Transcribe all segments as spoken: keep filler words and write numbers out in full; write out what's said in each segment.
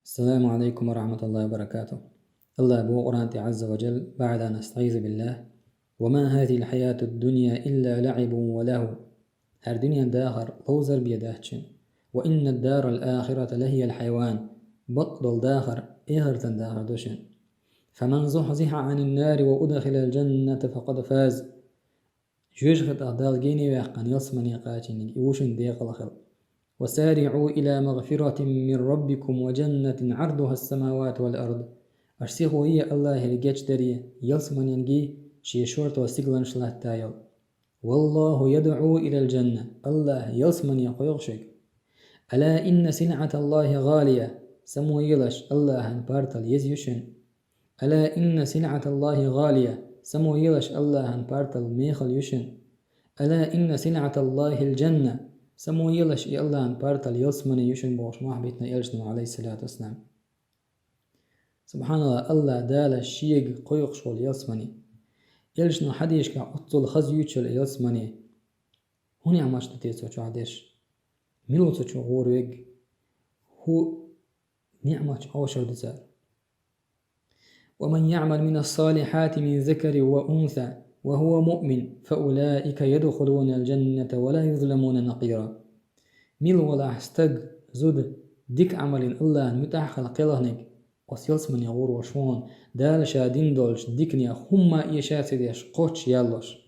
السلام عليكم ورحمة الله وبركاته. الله بو قرآن عز وجل بعد أن أستعيذ بالله: وما هذه الحياة الدنيا إلا لعب ولهو. هر دنيا داخر لوزر بيداتشن. وإن الدار الآخرة لهي الحيوان. بقدل داخر إغرتن داخر دوشن. فمن زحزح عن النار وأدخل الجنة فقد فاز. Жоьжахатех Дала гене ваьккхана ялсмане кхачийниг и ву шун декъала хила. وسارعوا إلى مغفرة من ربكم وجنة عرضها السماوات والأرض. Аша сихо е Аллахьера гечдаре, ялсманенги шен шортта стигланаш латта йола. والله يدعو إلى الجنة. Аллахь ялсмане кхойкху шуьга. ألا إن سلعة الله غالية. Само елаш, Аллахьан партал еза ю шуна. ألا إن سلعة الله غالية. Само елаш, Аллахьан партал мехала ю шуна. ألا إن سلعة الله الجنة. Само елаш, и Аллахьан партал ялсмане ю шуна, бохуш мохь биттина элчано, алейхиссалату вассалам. Субханаллах, Аллахь Дала шега кхойкхуш волу ялсмане. Элчано хьадийшкахь оццул хаза юьйцуш йолу ялсмане. ХӀун ниӀматаш ду те цу чохь дерш? Мила ву цу чу гӀур верг? ХӀун ниӀматаш Ӏошур ду цара? ومن يعمل من الصالحات من ذكر وأنثى وهو مؤمن فأولئك يدخلون الجنة ولا يظلمون نقيرا. Мила волахь стаг, зуда, дика Ӏамал йина Аллахьан муьтӀахь хилла кхелхиниг, оцу ялсмане гӀур волуш ву хьуна, Дала ша дина долчу диканех хӀумма а эша ца деш, кхоччуш яллалуш.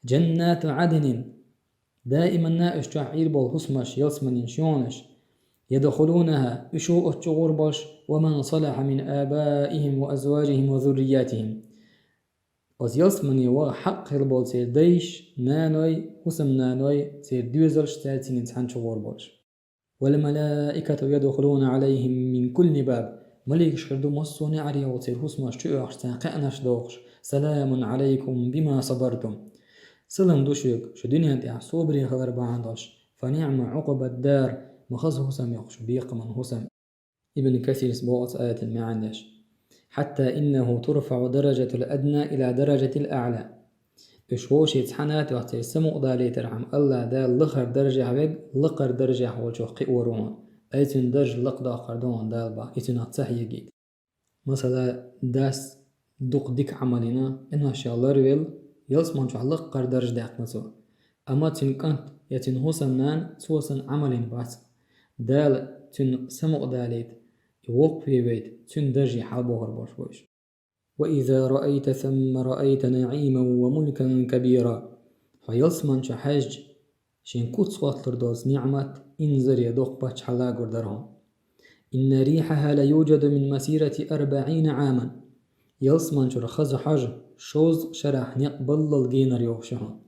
جنات عدن. Даиманна уьш чохь Ӏийр болу хӀусамаш ялсманин шоьнаш. يدخلونها, уьш ву оцу чу гӀур болуш, ومن صلح من آبائهم وأزواجهم وذرياتهم. Оцу ялсмане ваха хьакъ хилла болу церан дайш, наной, хӀусамнаной, церан доьзалш цаьрца цхьаьна чу гӀур болуш. والملائكة يدخلون عليهم من كل باب. Маликаш хир ду массо а неӀаре йолу церан хӀусамаш чу оьхуш, царна кхаьънаш дохуш: سلام عليكم بما صبرتم. Салам ду шуьга, шу дуьнен тӀехь собаре хилар бахьана долуш, فنعم عقبى الدار, ма хаза хӀусам ю шу, бекхаман хӀусам. Ибн Касирс боху оцу аятан маьӀна деш: حتى إنه ترفع درجة الأدنى إلى درجة الأعلى. Уьш вовшийн цхьаьна а тоьхна, церан самукъадалийтархьама, Аллахь Дала лахара даржехь верг лакхара даржехь волчух кхиор ву хьуна. Ай цуьнан дарж лакхадоккхур ду хьуна Дала боху, и цуьнах ца хьегийта. Масала, дас дукха дика Ӏамал йина, къиношех ларвелла, ялсмани чохь лакхара дарж даьккхина цо. Амма цуьнан кӀант я цуьнан хӀусамнана цо санна Ӏамал йина бац. Дала цуьнан самукъадалийта, и воккхаве вайта, цуьнан дарже хьалабохур болуш бу уьш. وإذا رأيت ثم رأيت نعيما وملكا كبيرا. Хьо ялсмани чу хьаьжча, шен куц хӀотталур долчу ниӀмат, инзаре доккха паччахьалла гур дара хьуна. إن ريحها ليوجد من مسيرة أربعين عاما. Ялсмани чуьра хаза хьожа шовзткъа шарахь некъ баллал генара йогӀуш ю хьуна.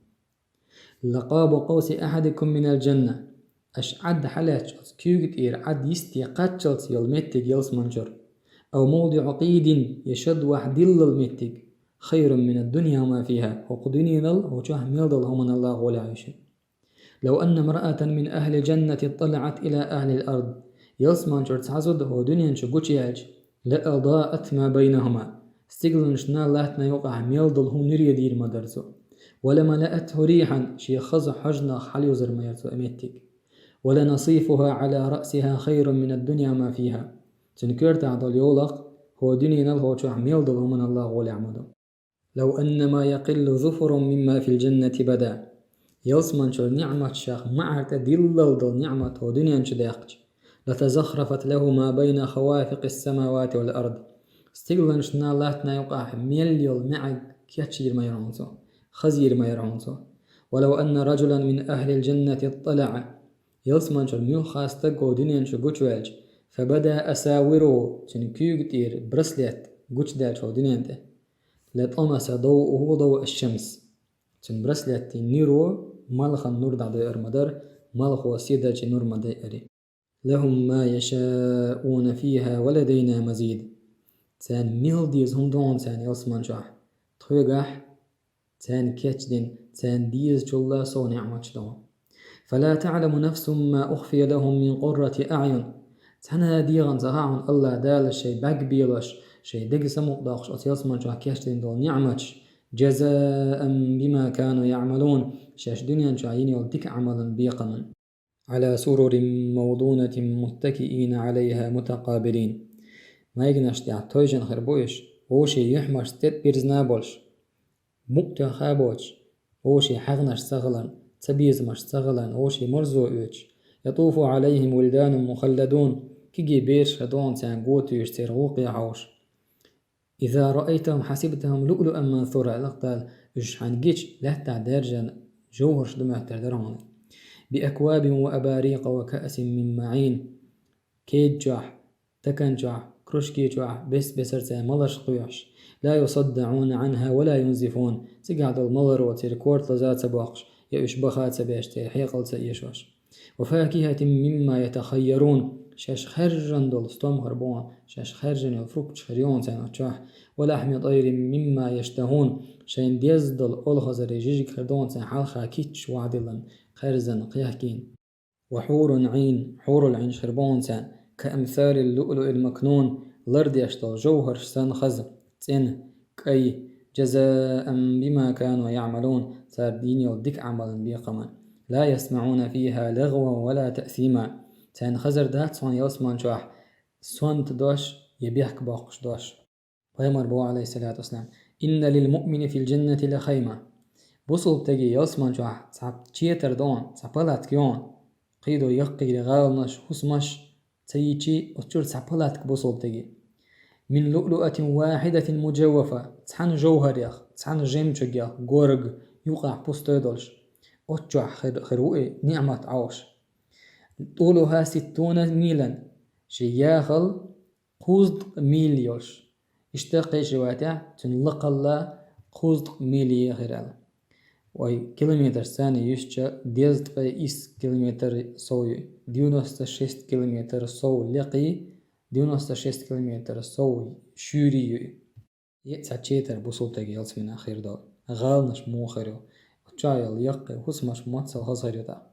لقاب قوس أحدكم من الجنة. Аша Ӏад хьалаьцча, оцу куьйга тӀера Ӏад йисте кхаччалц йолу меттиг ялсмани чуьра. أو موضع قيد, я шадвахь диллал меттиг. خير من الدنيا وما فيها. ХӀокху дуьненал, хӀокху чохь мел долу хӀуманал гӀолехь ю шуна. لو أن امرأة من أهل الجنة اطلعت إلى أهل الأرض. Ялсмани чуьра цхьа зуда хӀокху дуьнен чу гучуяьлча, لأضاءت ما بينهما. Стигланашна латтана юкъахь мел долу хӀума нуьре дийр ма дара цо. ولملأته ريحا, шен хаза хьожанах хьалаюзар ма яра цо и меттиг. ولنصيفها على رأسها خير من الدنيا وما فيها. Цуьнан коьртахь долу йовлакх хӀокху дуьненал, хӀокху чохь мел долу хӀуманал гӀолехь ма ду. لو أن ما يقل ظفر مما في الجنة بدا. Ялсмани чуьра ниӀматех маӀар тӀе диллал долу ниӀмат хӀокху дуьнен чу даьккхича, لتزخرفت له ما بين خوافق السماوات والأرض. Стигланашна латтана юкъахь мел йолу маьӀиг кечйийр ма яра хьуна цо, хазйийр ма яра хьуна цо. ولو أن رجلا من أهل الجنة اطلع. Ялсмани чуьра муьлхха стаг хӀокху дуьнен чу гучуваьлча, فبدا أساوره, цуьнан куьйга тӀера браслет гучудаьлча хӀокху дуьнен тӀе, لطمس ضوءه ضوء الشمس. Цуьнан браслетан нуьро малхан нур дӀадойур ма дара, малхо седарчийн нур ма дайъара. لهم ما يشاءون فيها ولدينا مزيد. Царна мел деза хӀума ду хьуна царна ялсмани чохь. Тхоьгахь царна кечдина, царна дезачул а сов ниӀматаш ду хьуна. فلا تعلم نفس ما أخفي لهم من قرة أعين. Цхьана а дегӀана ца хаьа хьуна Аллахь Дала шайн бӀаьрг белош, шайн деган самукъадоккхуш оцу ялсмани чохь кечдина долу ниӀматаш, جزاء بما كانوا يعملون, шаьш дуьнен чохь йина йолу дика Ӏамалан бекхаман. على سرر موضونة متكئين عليها متقابلين. Майданаш тӀехь тойжина хир бу уьш, вовшийн юьхьмаршца тӀетӀа бирзина болуш, мукъа тоьхна а боцуш, вовшийн хьагӀнаш ца хиларна, цабезамаш ца хиларна, вовшийн марзо оьцуш. يطوف عليهم ولدان مخلدون, кегий бераш хир ду хьуна царна го туьйсуш, церан гӀуллакхе хьовсуш. إذا رأيتهم حسبتهم لؤلؤا منثورا, лакхара уьш хьайна гича, лаьттахь даьржина жовхӀарш ду моьттур дара хьуна. بأكواب وأباريق وكأس من معين. Кеда чохь, такан чохь, кружки чохь бес-бесара цара маларш кхоьхьуш. لا يصدعون عنها ولا ينزفون. Цигахь долу маларо церан корта лаза а ца боккхуш, я уьш баха а ца беш, церан хьекъал ца эшош. وفاكهة مما يتخيرون. Шаьш хаьржина долу стом хир бу хьуна, шаьш хаьржина йолу фрукташ хир ю хьуна царна чохь. ولحم طير مما يشتهون. Шайна деза долу олхазарийн жижиг хир ду хьуна царна хьалха кийча вахдиллина, кхерзина, кхехкийна. وحور عين, хьурул-Ӏийнаш хир бу хьуна царна, كأمثال اللؤلؤ المكنون, лардеш долу жовхӀарш санна хаза, цӀена, кӀай, جزاء بما كانوا يعملون, цара дина йолу дика Ӏамалан бекхаман. لا يسمعون فيها لغوا ولا تأثيما. Царна хазар дац хьуна ялсаман чохь сонта дош я бехк боккхуш дош. Пайхамар боху, Ӏалайхиссалату вассалам: إن للمؤمن في الجنة لخيمة. Бусалба стеган ялсаман чохь цхьа четар ду хьуна, цхьа палатка ю хьуна. Кхидо яккхийра гӀаланаш, хӀусамаш ца йичи, оцу чуьра цхьа палатка бусалба стеган. من لؤلؤة واحدة مجوفة, цхьана жовхӀарех, цхьана жемчугех горга, юкъахь пустой долуш. Оцу чохь хир, хир ву и ниӀмат Ӏовш. طولها ستون ميلا, шен яхал кхузткъа миль йолуш. Иштта кхечу риваятехь, цуьнан лакхалла кхузткъа миль ехира аьлла. Вай километрашца юьстича, дезткъе исс километр сов ю, девяносто шесть километр сов лекхий, девяносто шесть километр сов шуьйрий ю. И цхьа четар бусалба стеган ялсаманехь хир долу. ГӀаланаш муха хир ю? Оцу чохь йолу яккхий хӀусамаш мацалла хаза хир ю тӀаккха.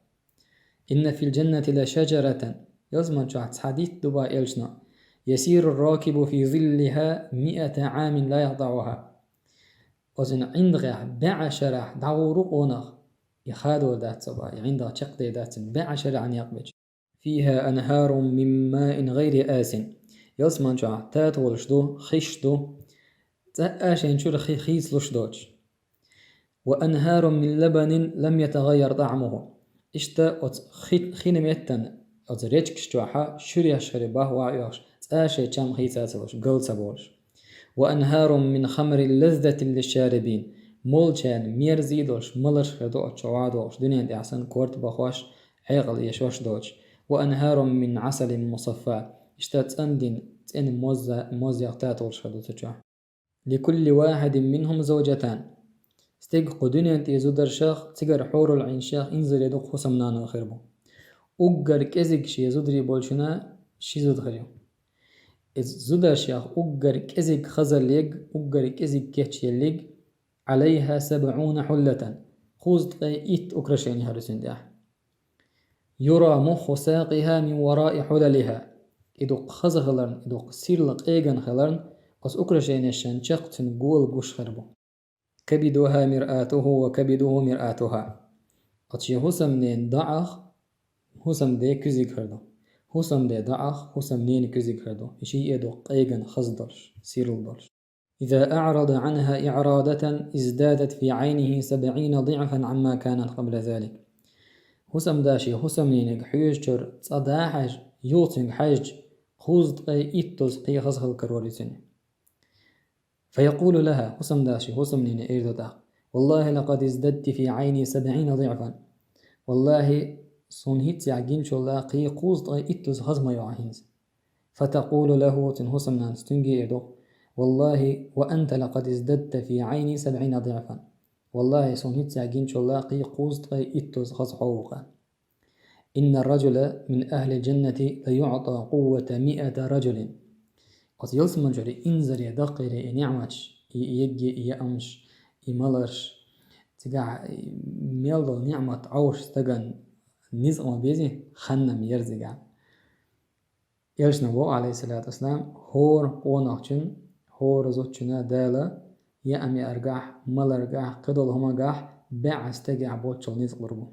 إن في الجنة لشجرة, ялсаман чохь цхьа дитт ду боху элчано, يسير الراكب في ظلها مائة عام لا يقطعها. Оцу ӀиндагӀехь бӀе шарахь дӀагӀур ву къонах, и хадор дац ца боху, и ӀиндагӀ чекхдер дац, бӀе шарахь некъ бечу. فيها أنهار من ماء غير آسن. Ялсаман чохь татолаш ду, хиш ду, цкъа а шайна чуьра хи хийцалуш доцуш. وأنهار من لبن لم يتغير طعمه. Иштта оцу хи-, хин меттана, оцу речкаш чохь шуьреш хир боху охьа оьхуш, цкъа а шайн чам хийца ца луш, гал ца болуш. وأنهار من خمر لذة للشاربين. Молчарна мерза долуш маларш хир ду оцу чохь охьадогӀуш, дуьнен тӀехь санна корта бахош, хьекъал эшош доцуш. وأنهار من عسل مصفى. Иштта цӀандина, цӀена моза-, мозех татолаш хир ду цу чохь. لكل واحد منهم زوجتان. Стеган кху дуьнен тӀе зударшах, цигара хьурул-Ӏийнашех инзаре дукха хӀусамнана хир бу. Уггар кӀезиг шен зударий болчунна ши зуда хир ю. Иза зударшех уггар кӀезиг хазаллиг, уггар кӀезиг кечъеллиг, عليها سبعون حلة, кхузткъе итт украшение хир ю цуьнан тӀехь. يرى مخ ساقها من وراء حللها. И дукха хаза хиларна, и дукха сирла къеган хиларна, оцу украшенешан чекх цуьнан гола гуш хир бу. كبدها مرآته وكبده مرآتها. Оцу шен хӀусамненан доӀах хӀусамден куьзиг хир ду. ХӀусамден доӀах хӀусамненан куьзиг хир ду. И шиъ а дукха къеган хаза долуш, сирла долуш. إذا أعرض عنها إعراضة ازدادت في عينه سبعين ضعفا عما كانت قبل ذلك. ХӀусамда шен хӀусамнениг хьоьжучуьра цкъа дӀа а хьаьжча, юха цуьнга хьаьжча, кхузткъе иттаза кхин хаза хила карор ю цуьнан. فيقول لها, хӀусамда шен хӀусамнене эр ду тӀаккха: والله لقد ازددت في عيني سبعين ضعفا. Валлахьи, суна хӀинццехь гинчул а кхин кхузткъе иттаза хаза ма ю хьан хӀинца. فتقول له, цуьнан хӀусамнанас цуьнга эр ду: والله وأنت لقد ازددت في عيني سبعين ضعفا. Валлахьи, суна хӀинццехь гинчул а кхин кхузткъе иттаза хаза хьо ву-кх. إن الرجل من أهل الجنة ليعطى قوة مائة رجل. Оцу ялсаман чуьра инзаре даккхийра и ниӀматаш, и эгги, и яамаш, и маларш. Цигахь мел долу ниӀмат Ӏовшу стагана низкъ ма безий, хан-м яра цигахь. Элчано боху, Ӏалайхиссалату вассалам, хӀора къонахчун, хӀора зудчунна Дала яам яаргахь, маларгахь, кхидолу хӀумагахь бӀе стагехь боцчул низкъ лур бу.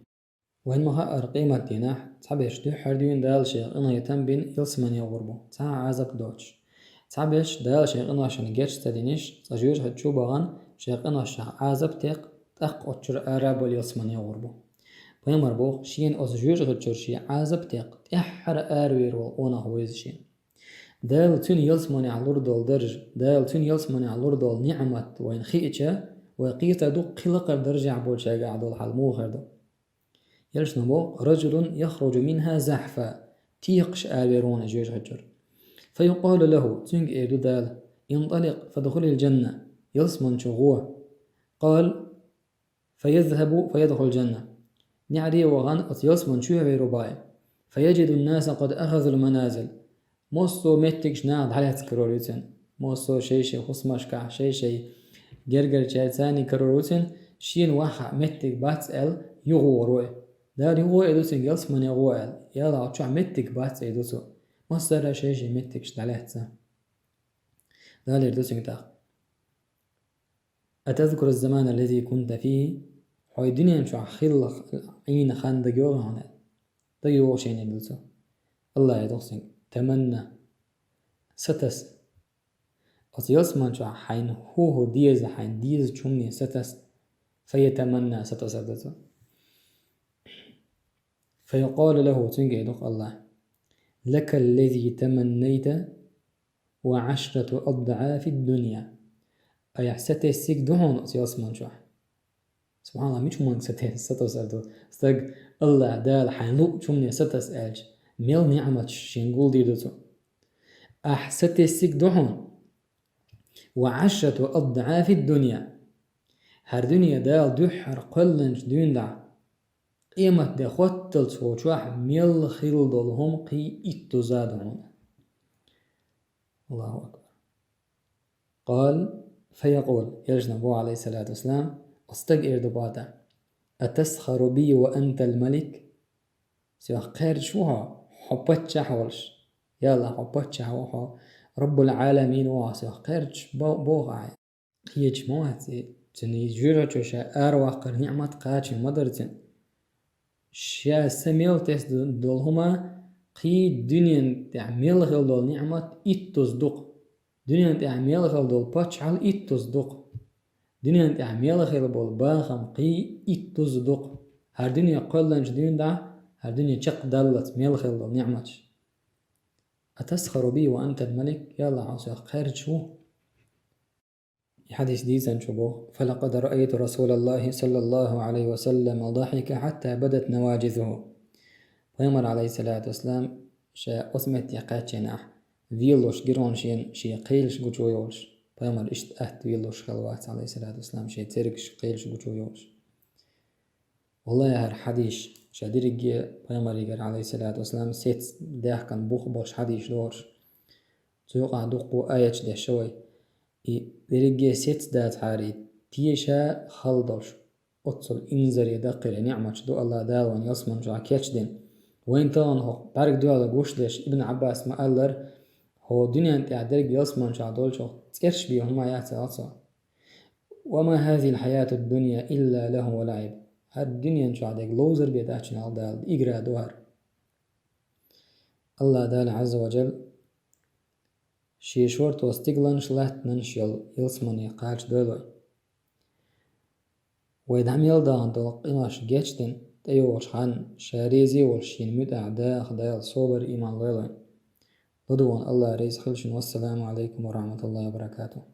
Вайн ма хаара, къематдийнахь цхьаберш дуьххьара дуьйна Дала шен къинойн там бина ялсамане гӀур бу, цхьа а Ӏазап доцуш. Цхьаберш Дала шен къиношна геч ца динарш, цкъа жоьжахати чу а бахана, шен къиношна Ӏазап текх, тӀаккха оцу чуьра ара а бовла ялсамане гӀур бу. Пайхамара боху, шена оцу жоьжахати чуьра шен Ӏазап текх, тӀаьххьара аравер волу къонах ву иза шена. Дала цуьнан ялсаманехь лур долу даржа, Дала цуьнан ялсаманехь лур долу ниӀмат вайна хиъча, вай кхета ду-кх кхин лакхара даржехь болчаьргахь долу хьал муха хир ду. Элчано боху: «Раджулун яхруджу минха захьфа», текхаш аравер ву хьуна жоьжахати чуьра. «Фа юкъалу лаху», цуьнга эр ду Дала: «Инталикъ, фадхулил джанна», ялсамани чу гӀо. «Къала, фа язхьабу, фа ядхулул джанна». НеӀаре а вахана, оцу ялсамани чу а вер ву боху. «Фа яджиду ннаса къад ахазул маназил». Массо а меттигаш наха дӀалаьцна карор ю цуьнан. Массо а шай-шай хӀусамашкахь, шай-шай гергарчаьрца царна карор ю цуьнан, шена ваха меттиг бац аьлла, юхавогӀур ву и. Дала юха а эр ду цуьнга: «Ялсамане гӀо», аьлла. Ялахь, оцу чохь меттиг бац, эр ду цо. Массара а шай-шай меттигаш дӀалаьцна. Дала эр ду цуьнга тӀаккха: «Атазкуру замана аллази кунта фихи?» Хьо дуьнен чохь хилла Ӏийна хан дагайогӀий хьуна? ДагайогӀу шена, эр ду цо. АллахӀа эр ду цуьнга: «Таманна, сатаса. Оцу ялсамани чохь хьайна хӀун-хӀун деза, хьайна дезачу хӀумане сатаса». Фаятаманна, сатасар ду цо. Фаюкъалу лаху, цуьнга эр ду-кх АллахӀа: «Лака аллази таманнайта ва Ӏашрату адӀафид дунья». Айхьа сатессиг ду хьуна оцу ялсамани чохь. СубхьаналлахӀ, мича хӀуманга сатесса, сатосар ду? Стаг АллахӀа Дала хьайна луучу хӀумане сатаса аьлча, мел ниӀматаш шена гулдийр ду цо. Ахьа сатессиг ду хьуна. Ва Ӏашрату адӀафид дунья. ХӀара дуьне Дала дуьххьара кхоьллинчу дуьйна дӀа, къематде хӀотталц волчохь мел хилла долу хӀума кхин иттуза ду хьуна. АллахӀу акбар. Къала, фаякъул, элчано боху, Ӏалайхиссалату вассалам, оцу стага эр ду боху тӀаккха: «Атасхару би ва антал малик?» Соьх кхерчаш ву хьо, хьо паччахь волуш? Я АллахӀ, хьо паччахь ву хьо, Раббул Ӏаламин ву хьо, соьх кхерчаш бо-, боху ахьа. Кхеча ма вац и, цуьнан жоьжахати чуьра ша араваккхар ниӀмат кхачийна ма дара цуьнан. Ша са мел тесна долу хӀума, кхин дуьнен тӀехь мел хилла долу ниӀмат иттуза ду-кх. Дуьнен тӀехь мел хилла долу паччахьалла иттуза ду-кх. Дуьнен тӀехь мел хилла болу бахам кхин иттуза ду-кх. ХӀара дуьне кхоьллинчу дуьйна дӀа, хӀара дуьне чекхдаллалц мел хилла долу ниӀматаш. «Атасхару би ва антал малик?» Я АллахӀ, хьо соьх кхерчаш ву? И хьадис дийцинчо боху: «Фалакъад раайту Расулаллахи саллаллаху Ӏалайхи ва саллама дахика хьатта бадат наваджизуху». Пайхамар, Ӏалайхиссалату вассалам, ша оцу метте кхаьччинехь, велалуш гира хьуна шена шен кхелаш гучу йолуш. Пайхамар иштта атта велалуш хилла вац, Ӏалайхиссалату вассалам, шен цергаш, кхелаш гучу йолуш. ВаллахӀи, хӀара хьадисаш ша дерриге пайхамарегара, Ӏалайхиссалату вассалам, сецца даьхкина бух болуш хьадисаш дохуш. Цу юкъахь дуккха аяташ дешна вай. И дерриге сецца дацахьара, и теша хала долуш, оццул инзаре даккхийра ниӀматаш ду АллахӀ Дала вайна ялсамани чохь кечдина. Вайна тахана хӀокху бӀаьрг доьлла гуш дерш Ибн Ӏаббаса ма-аллара: «ХӀокху дуьнен тӀехь дерг ялсамани чохь долчух цӀераш бен хӀума яц», аьлла цо. «Ва ма хӀазихил хьаятуд дунья илла лахӀвун ва лаӀиб». ХӀара дуьнен чохь дерг ловзар бен дац шуна, аьлла Дала, игра ду хӀара. АллахӀ Дала, Ӏазза ва Джалла, шен шорто стигланаш, латтанаш йолу ялсамане кхачадойла вай. Вай дӀа мел дахана долу къинош гечдина, тӀейогӀучу ханна, ша реза волуш, шена муьтӀахь даха Дала собар, иман лойла вайна. ЛадогӀун АллахӀ реза хила шуна. Вассаламу Ӏалайкум ва рахьматуллахӀи ва баракатухӀ.